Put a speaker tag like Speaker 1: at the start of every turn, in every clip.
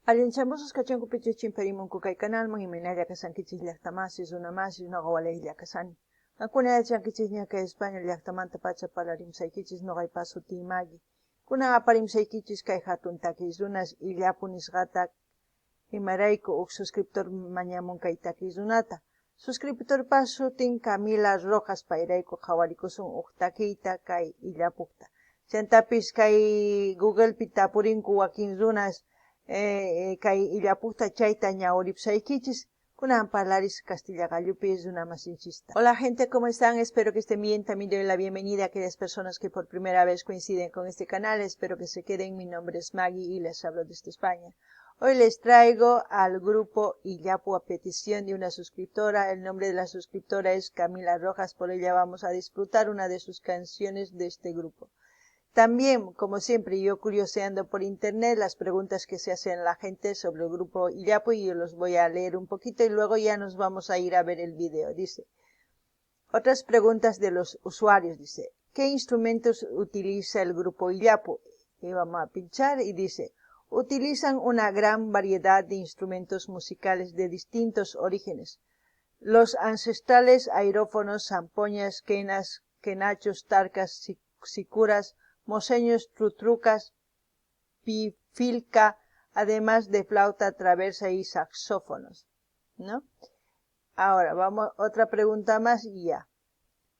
Speaker 1: Allinchamusqas kachunku pichus chimparimunku kay kanalman, imaynalla kashankichis llaqtamasis, runamasis, noqa walejlla kashani. Qankuna yachankichisña kay España llaqtamantapacha parlarimusaykichis noqaypa sutiy Maggie. Kunan aparimusaykichis kay hatun takiy runas Illapu nisqata imarayku huk suscriptor mañamun kay takiy runata. Suscriptorpa sutin Camila Rojas, payrayku qhawarikusun huk takiyta kay Illapukta. Chantapis kay Googlepi tapurinku wakin runas kay Illapukta chayta ñawripusaykichis. Kunan parlaris Castilla qallupi runamasinchista. Hola gente, ¿cómo están? Espero que estén bien. También doy la bienvenida a aquellas personas que por primera vez coinciden con este canal. Espero que se queden. Mi nombre es Maggie y les hablo desde España. Hoy les traigo al grupo Illapu a petición de una suscriptora. El nombre de la suscriptora es Camila Rojas, por ella vamos a disfrutar una de sus canciones de este grupo. También, como siempre, yo curioseando por internet las preguntas que se hacen la gente sobre el grupo Illapu, y yo los voy a leer un poquito y luego ya nos vamos a ir a ver el video. Dice, otras preguntas de los usuarios, dice, ¿qué instrumentos utiliza el grupo Illapu? Y vamos a pinchar y dice, utilizan una gran variedad de instrumentos musicales de distintos orígenes. Los ancestrales aerófonos, zampoñas, quenas, quenachos, tarcas, sicuras, moseños, trutrucas, pifilca, además de flauta traversa y saxófonos, ¿no? Ahora, vamos, otra pregunta más y ya.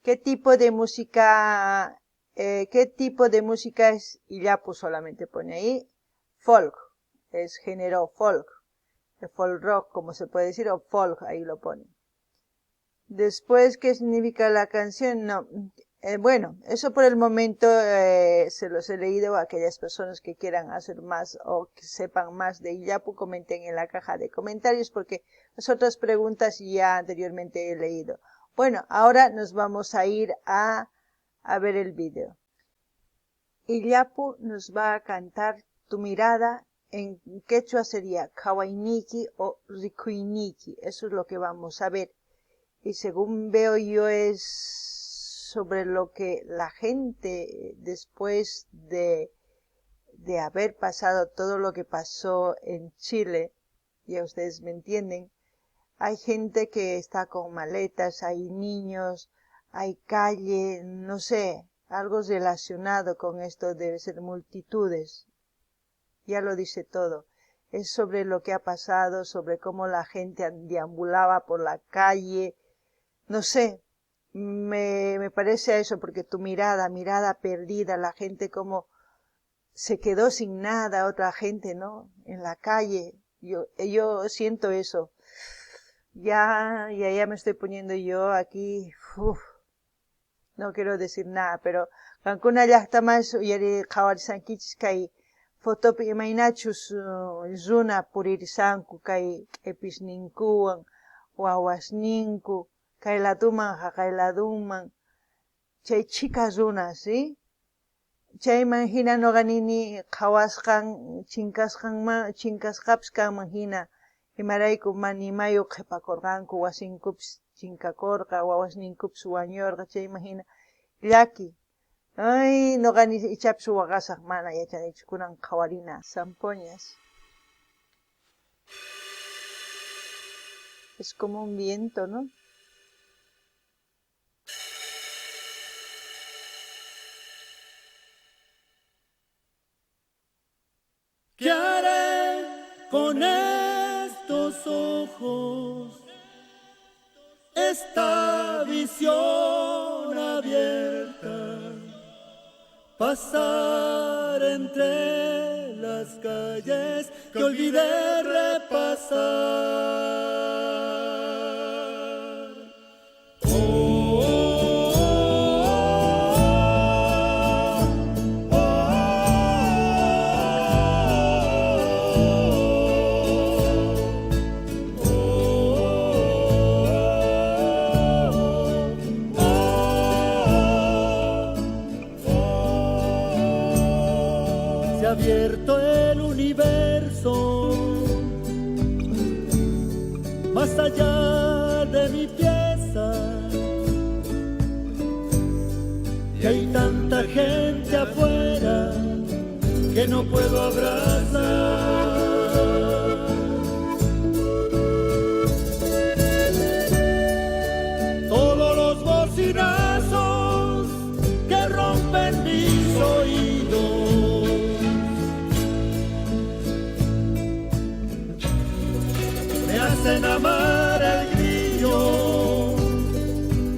Speaker 1: ¿Qué tipo de música, qué tipo de música es Illapu? Solamente pone ahí folk, es género folk, el folk rock, como se puede decir, o folk, ahí lo pone. Después, ¿qué significa la canción? No, bueno, eso por el momento se los he leído. A aquellas personas que quieran hacer más o que sepan más de Illapu, comenten en la caja de comentarios, porque las otras preguntas ya anteriormente he leído. Bueno, ahora nos vamos a ir a ver el video. Illapu nos va a cantar Tu mirada, en quechua sería Kawainiki o Rikuiniki, eso es lo que vamos a ver. Y según veo yo es sobre lo que la gente después de haber pasado todo lo que pasó en Chile, ya ustedes me entienden, hay gente que está con maletas, hay niños, hay calle, no sé, algo relacionado con esto debe ser multitudes. Ya lo dice todo. Es sobre lo que ha pasado, sobre cómo la gente deambulaba por la calle, no sé, me parece a eso, porque tu mirada, mirada perdida, la gente como se quedó sin nada, otra gente, ¿no? En la calle, yo siento eso. Ya me estoy poniendo yo aquí, uf, no quiero decir nada, pero qankuna llaqtamas uyari qhawarisankichis kay fotopi imaynachus runa puririsanku kay q'episninkuwan, wawasninku, kay laduman haqay laduman, chay chhika runas, ¿sí? Chayman hina noqa nini qhawasqan chinkasqapis kanman hina, imarayku manimayu qhipakurqanku, wasinkupis chinkakurqa, wawasninkupis wañurqa, chayman hina llaki. Ay, noqa ni ichapis waqasaq, mana yachanichu, kunan qhawarina. Zampoñas. Es como un viento, ¿no?
Speaker 2: ¿Qué haré con estos ojos? Esta visión abierta, pasar entre las calles que olvidé repasar. Se ha abierto el universo, más allá de mi pieza, y hay tanta gente afuera que no puedo abrazar. hacen amar al grillo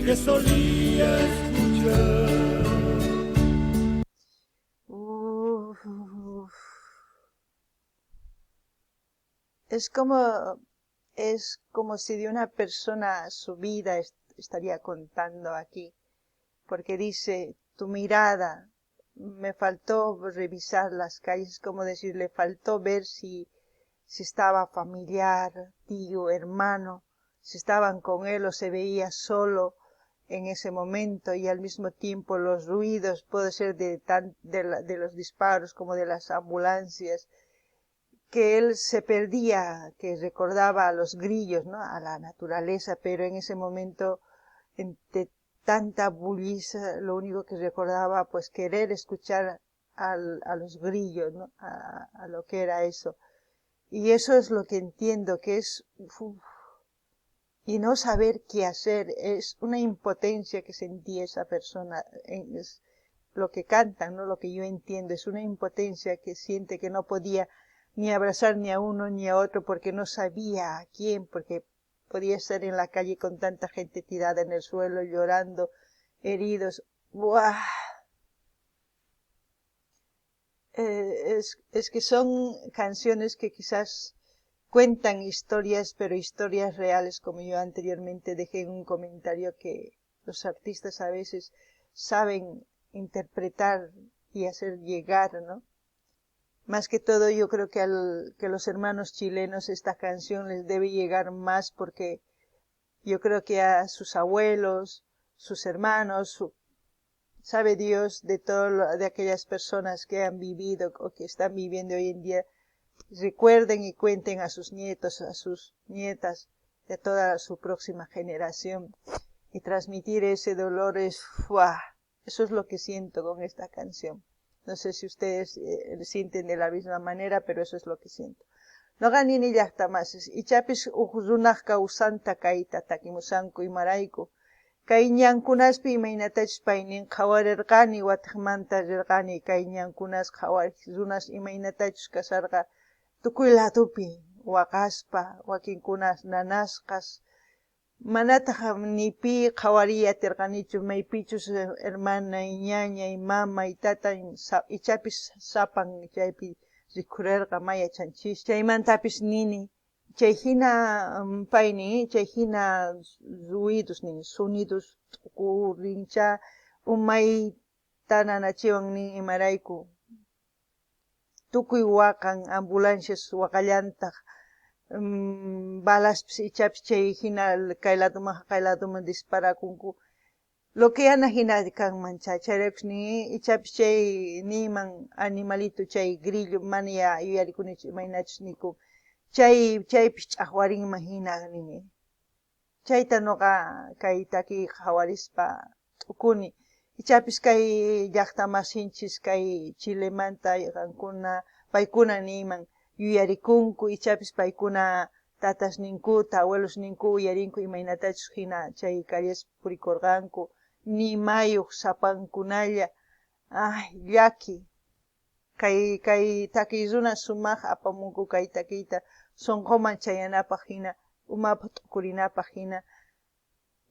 Speaker 2: que solía escuchar.
Speaker 1: Uf. Es como si de una persona su vida estaría contando aquí, porque dice, tu mirada, me faltó revisar las calles, como decir, le faltó ver si estaba familiar, tío, hermano, si estaban con él o se veía solo en ese momento, y al mismo tiempo los ruidos, puede ser de los disparos como de las ambulancias, que él se perdía, que recordaba a los grillos, ¿no?, a la naturaleza, pero en ese momento, entre tanta bullicia, lo único que recordaba, querer escuchar a los grillos, ¿no?, a lo que era eso. Y eso es lo que entiendo, que es... Uf, y no saber qué hacer, es una impotencia que sentía esa persona, es lo que cantan, ¿no?, lo que yo entiendo, es una impotencia que siente que no podía ni abrazar ni a uno ni a otro porque no sabía a quién, porque podía estar en la calle con tanta gente tirada en el suelo, llorando, heridos. ¡Buah! Es que son canciones que quizás cuentan historias, pero historias reales, como yo anteriormente dejé en un comentario, que los artistas a veces saben interpretar y hacer llegar, ¿no? Más que todo yo creo que que los hermanos chilenos esta canción les debe llegar más, porque yo creo que a sus abuelos, sus hermanos, sabe Dios de todo lo, de aquellas personas que han vivido o que están viviendo hoy en día, recuerden y cuenten a sus nietos, a sus nietas, de toda su próxima generación, y transmitir ese dolor es, ¡fua! Eso es lo que siento con esta canción. No sé si ustedes sienten de la misma manera, pero eso es lo que siento. Noqa nini llaqtamasis, ichapis uj runaj kawsanta kayta takimusanku imarayku. Kay ñankunaspi imaynatachus paynin qhawarirqani, watiqmanta rirqani kay ñankunas qhawariq runas imaynatachus kasarqa tukuy ladupi waqaspa, wakinkunas nanasqas, manataq ni pi qhawariy atirqanichu maypichus hermanay, ñañay, mamay, tatay, ichapis sapan chaypi rikhurerqa may yachanchis. Chaymantapis nini, chay hina, paynin, chay hina ruidos nin, sonidos t'ukurincha, umayta nanachiwan nin imarayku. Tukuy waqan, ambulancias waqallantaq, balaspis ichapis chay hina kay laduman jaqay laduman disparakunku. Lo que ana hina kanman chay, chayraykus nin, ichapis chay niyman animalito chay grillo mana ya yuyarikunichu imaynachus nikun, chaypis ch'aqwarinman hina nini. Chayta noqa kay takiy qhawarispa t'ukuni. Ichapis kay llaqtamasinchis kay Chilemanta qankuna paykuna niyman yuyarikunku, ichapis paykuna tatasninkuta, abuelosninku uyarinku imaynatachus hina chay calles purikurqanku, ni mayuq sapankunalla. Ay, llaki. Kay takiy runa sumaq apamunku kay takiyta sunquman chayanapaq hina, umapaq t'ukurinapaq hina.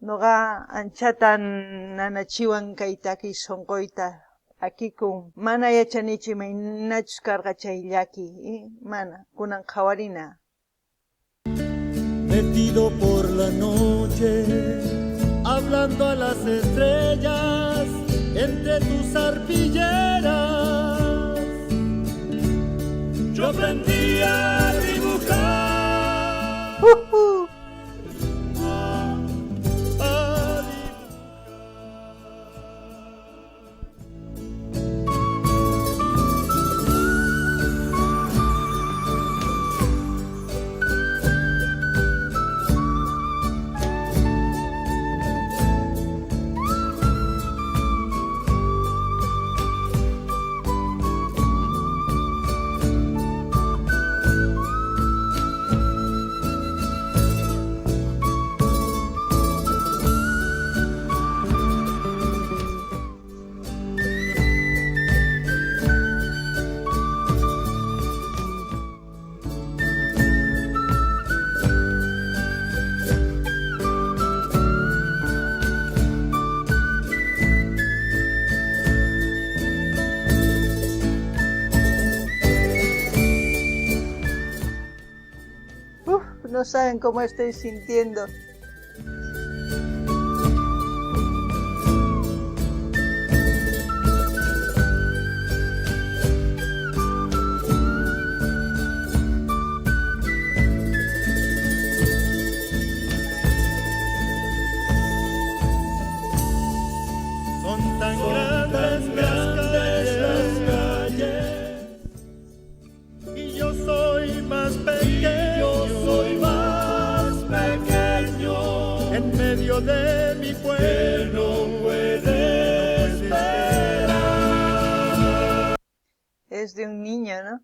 Speaker 1: Noqa anchata nanachiwan kay takiy sunquyta akikun. Mana yachanichu imaynachus karqa chay llaki, Mana, kunan qhawarina.
Speaker 2: Metido por la noche, hablando a las estrellas entre tus arpilleras. Yo aprendí a dibujar. A dibujar.
Speaker 1: No saben cómo estoy sintiendo.
Speaker 2: Son tan grandes las calles y yo soy más pequeño, yo soy más pequeño en medio de mi pueblo no puede esperar.
Speaker 1: Es de un niño, ¿no?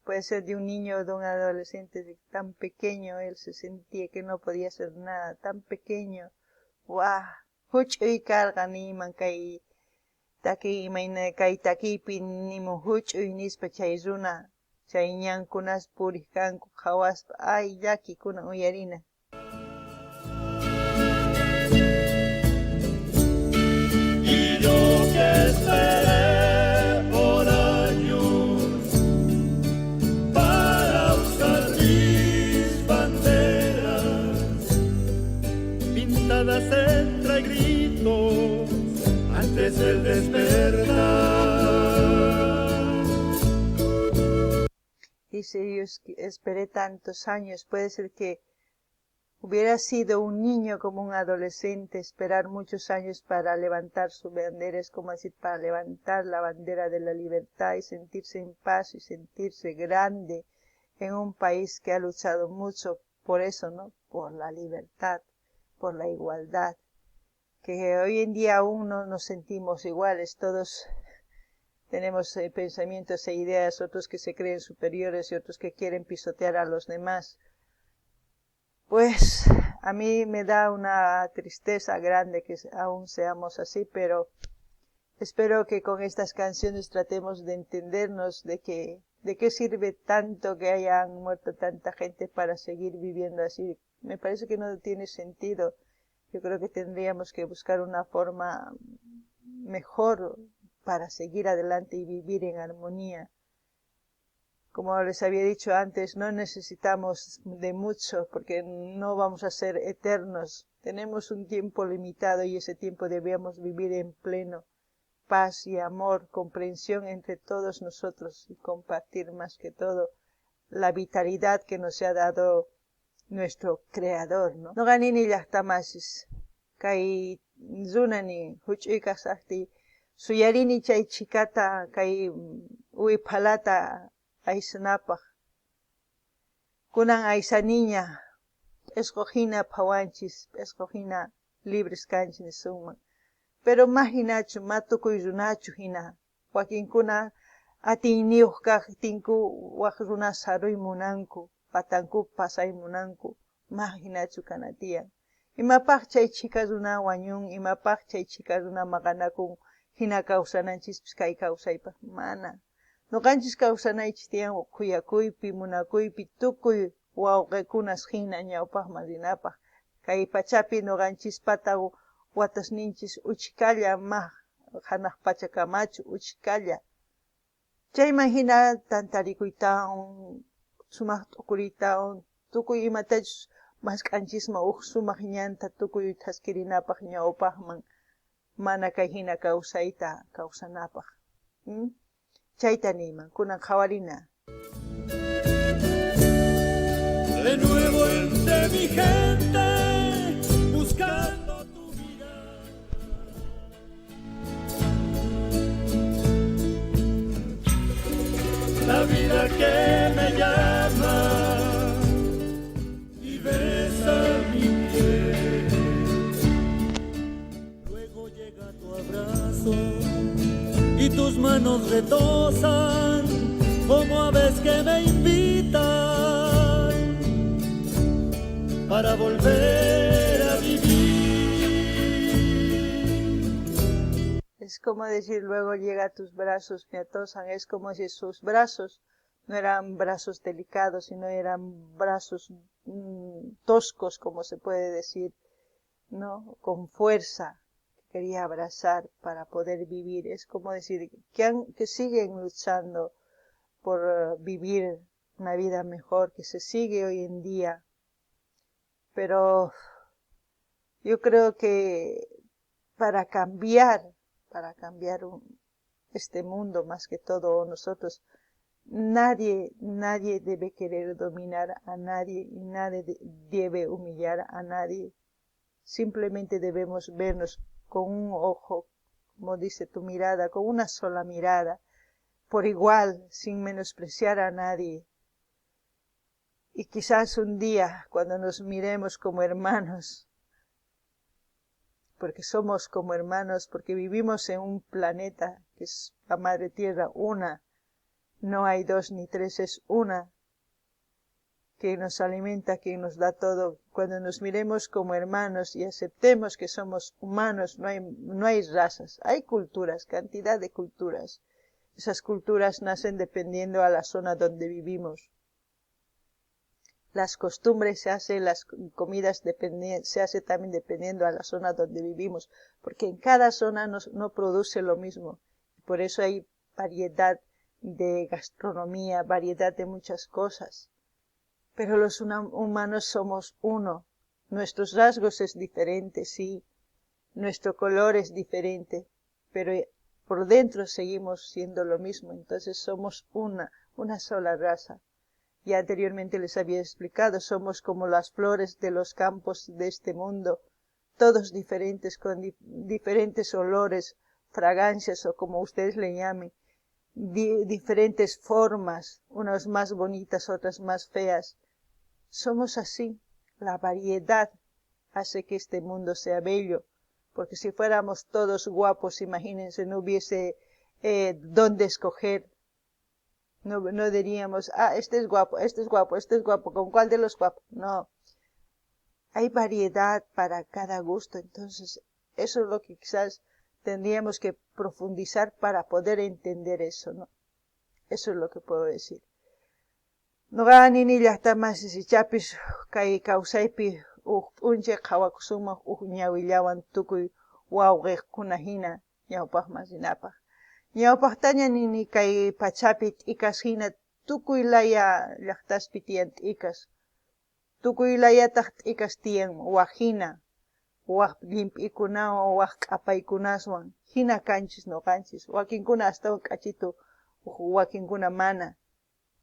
Speaker 1: Puede ser de un niño o de un adolescente de tan pequeño, él se sentía que no podía hacer nada, tan pequeño. ¡Guau! Huch'uy karqa niyman kay takiy imayna kay takiypi nimun huch'uy nispa chay runa chay ñankunas puriq kanku qhawaspa ay llaki kunan uyarina.
Speaker 2: Y yo que esperé por años para usar mis banderas pintadas entre gritos antes del despertar.
Speaker 1: Dice Dios que esperé tantos años, puede ser que hubiera sido un niño como un adolescente, esperar muchos años para levantar su bandera, es como decir, para levantar la bandera de la libertad y sentirse en paz y sentirse grande en un país que ha luchado mucho por eso, ¿no? Por la libertad, por la igualdad, que hoy en día aún no nos sentimos iguales, todos tenemos pensamientos e ideas, otros que se creen superiores y otros que quieren pisotear a los demás. Pues a mí me da una tristeza grande que aún seamos así, pero espero que con estas canciones tratemos de entendernos de que de qué sirve tanto que hayan muerto tanta gente para seguir viviendo así. Me parece que no tiene sentido. Yo creo que tendríamos que buscar una forma mejor para seguir adelante y vivir en armonía. Como les había dicho antes, no necesitamos de mucho porque no vamos a ser eternos. Tenemos un tiempo limitado y ese tiempo debemos vivir en pleno paz y amor, comprensión entre todos nosotros y compartir más que todo la vitalidad que nos ha dado nuestro Creador, ¿no? Noqa nini llaqtamasis kay runa nin huch'uy kasaqtiy suyarini chay chhikata kay wiphalata aysanapaq kunan aysaniña p'isqu hina phawanchis p'isqu hina libres kanchis nisunman pero ma hinachu ma tukuy runachu hina wakinkuna atiyniyuq kaqtinku wak runas saruy munanku patankupi pasay munanku ma hinachu kana tiyan imapaq chay chhika runa wañun imapaq chay chhika runa maqanakun hina kawsananchispis kay kawsaypaq mana nuqanchis kawsanaychis tiyan khuyakuypi munakuypi tukuy wawqikunas hina ñawpaqman rinapaq kay pachapi nuqanchispata watasninchis uchkalla ma hanaq pachakamachu uchkalla chayman hina tantarikuytawan sumaq t'ukuriytawan tukuy imatachus mask'anchisman uj sumaq ñanta tukuy thaskirinapaq ñawpaqman mana kay hina kawsayta kawsanapaq. Chayta niyman kunan qhawarina.
Speaker 2: De nuevo entre mi gente buscando tu mirada. La vida que me llama y besa mi piel. Luego llega tu abrazo y tus manos retosan como aves que me invitan para volver a vivir.
Speaker 1: Es como decir, luego llega a tus brazos, me atosan. Es como si sus brazos no eran brazos delicados, sino eran brazos toscos, como se puede decir, ¿no? Con fuerza, que quería abrazar para poder vivir. Es como decir, que siguen luchando por vivir una vida mejor, que se sigue hoy en día Pero yo creo que para cambiar este mundo más que todo nosotros, nadie debe querer dominar a nadie y nadie debe humillar a nadie. Simplemente debemos vernos con un ojo, como dice tu mirada, con una sola mirada, por igual, sin menospreciar a nadie. Y quizás un día, cuando nos miremos como hermanos, porque somos como hermanos, porque vivimos en un planeta que es la Madre Tierra, una, no hay dos ni tres, es una, que nos alimenta, que nos da todo. Cuando nos miremos como hermanos y aceptemos que somos humanos, no hay razas, hay culturas, cantidad de culturas. Esas culturas nacen dependiendo a la zona donde vivimos. Las costumbres se hacen, las comidas se hace también dependiendo a la zona donde vivimos, porque en cada zona no produce lo mismo. Por eso hay variedad de gastronomía, variedad de muchas cosas. Pero los humanos somos uno. Nuestros rasgos es diferente, sí. Nuestro color es diferente, pero por dentro seguimos siendo lo mismo. Entonces somos una sola raza. Ya anteriormente les había explicado, somos como las flores de los campos de este mundo, todos diferentes, con diferentes olores, fragancias o como ustedes le llamen, diferentes formas, unas más bonitas, otras más feas. Somos así, la variedad hace que este mundo sea bello, porque si fuéramos todos guapos, imagínense, no hubiese dónde escoger. No diríamos, ah, este es guapo, este es guapo, este es guapo, ¿con cuál de los guapos? No. Hay variedad para cada gusto, entonces eso es lo que quizás tendríamos que profundizar para poder entender eso, ¿no? Eso es lo que puedo decir. Noqa nini llaqtamasis ichapis kay kawsaypi huk p'unchay qhawakusunman huk ñawillawan tukuy wawqiqkuna hina ñawpaqman rinapaq. Ñawpaqtaña nini kay pachapi t'ikas hina tukuy laya llaqtaspi tiyan t'ikas, tukuy layataq t'ikas tiyan waq hina, waq llimp'ikunawan, waq q'apaykunaswan, hina kanchis noqanchis, wakinkuna astawan k'achitu, wakinkuna mana.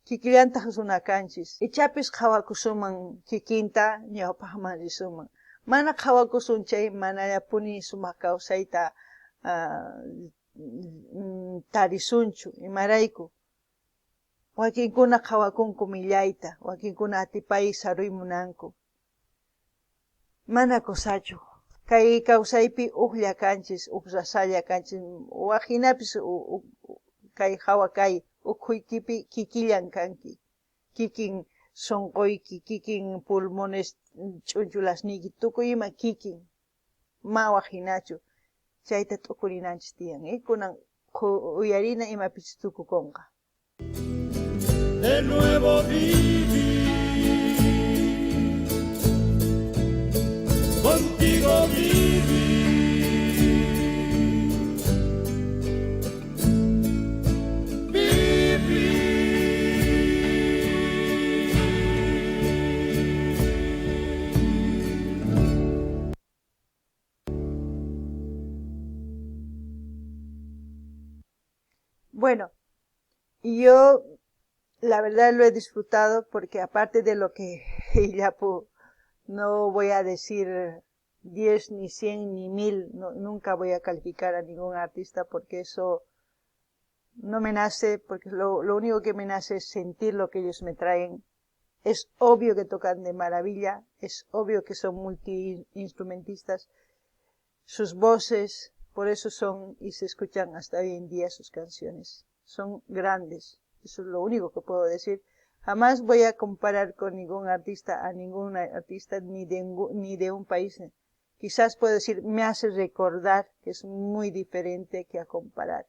Speaker 1: Kikillantaq runa kanchis. Ichapis qhawakusunman kikinta ñawpaqman risunman. Mana qhawakusun chay manallapuni sumaq kawsayta tarisunchu, imarayku. Wakinkuna qhawakunku millayta, wakinkuna atipay saruy munanku. Mana kusachu. Kay kawsaypi uqlla kanchis, uq rasalla kanchis, waq hinapis kay hawa kay ukhuykipi kikillan kanki. Kikin sunquyki, kikin pulmones ch'unchulasniyki, tukuy ima kikin. Ma waq hinachu. Chayta t'ukurinanchis tiyan, kunan uyarina imapis tukukunqa.
Speaker 2: De nuevo vivir, contigo vivir, vivir.
Speaker 1: Bueno, yo la verdad lo he disfrutado porque aparte de lo que Illapu, no voy a decir 10, ni 100, ni 1000, no, nunca voy a calificar a ningún artista porque eso no me nace, porque lo único que me nace es sentir lo que ellos me traen. Es obvio que tocan de maravilla, es obvio que son multiinstrumentistas, sus voces, por eso son y se escuchan hasta hoy en día sus canciones, son grandes. Eso es lo único que puedo decir. Jamás voy a comparar con ningún artista, a ningún artista ni de un país. Quizás puedo decir, me hace recordar que es muy diferente que a comparar.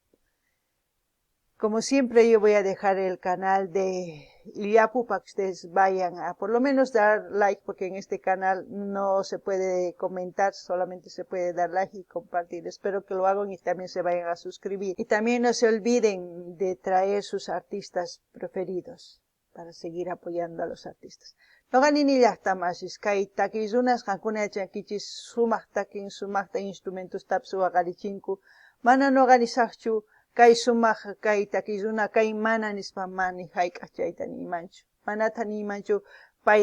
Speaker 1: Como siempre, yo voy a dejar el canal de Illapu para que ustedes vayan a por lo menos dar like, porque en este canal no se puede comentar, solamente se puede dar like y compartir. Espero que lo hagan y también se vayan a suscribir. Y también no se olviden de traer sus artistas preferidos. Para seguir apoyando a los artistas. Noqa nini llaqtamasis, kay takiy runas qankuna yachankichis sumaq takin, sumaqta instrumentostapis waqarichinku. Mana noqa nisaqchu kay sumaq kay takiy runa, kay mana nispa mani hayk'aq chayta niymanchu. Manata niymanchu pay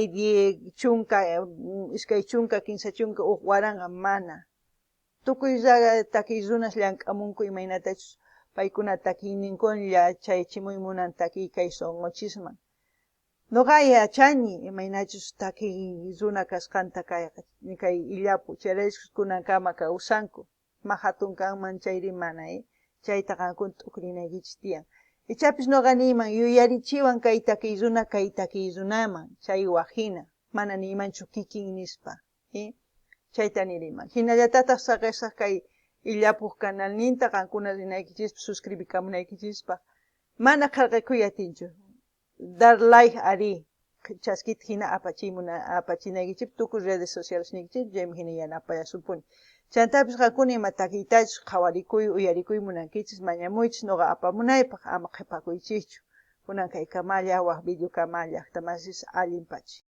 Speaker 1: chunka, 20, 30, uj waranqa mana. Tukuy takiy runas llank'amunku imaynatachus paykuna takiyninkuwan chayachimuy munan takiy kay sonqochisman. Noqa yachani imaynachus takiy runa kasqanta kay illapu, chayraykus kunankama kawsanku. Ma hatun kanman chayri mana, chayta qankuna t'ukurinaykichis tiyan. Ichapis noqa niyman yuyarichiwan kay takiy runa kay takiy runaman chay wajina, mana niymanchu kikin nispa. Chayta niriman. Hinallatataq saqisaq kay illapuq kanalninta qankuna rinaykichispaq suscribikamunaykichispaq. Mana qharqakuy atinchu. Dar like ari chaskita hina apachinaykichik tukuy redes sociales niykichik chayman hina yanapayasupuni. Chantapis qankuna ima takiytachus qhawarikuy uyarikuy munankichis mañamuychis noqa apamunaypaq ama qhipakuychischu. Kunan kay kamalla wak video kama llaqtamasis allin pachi.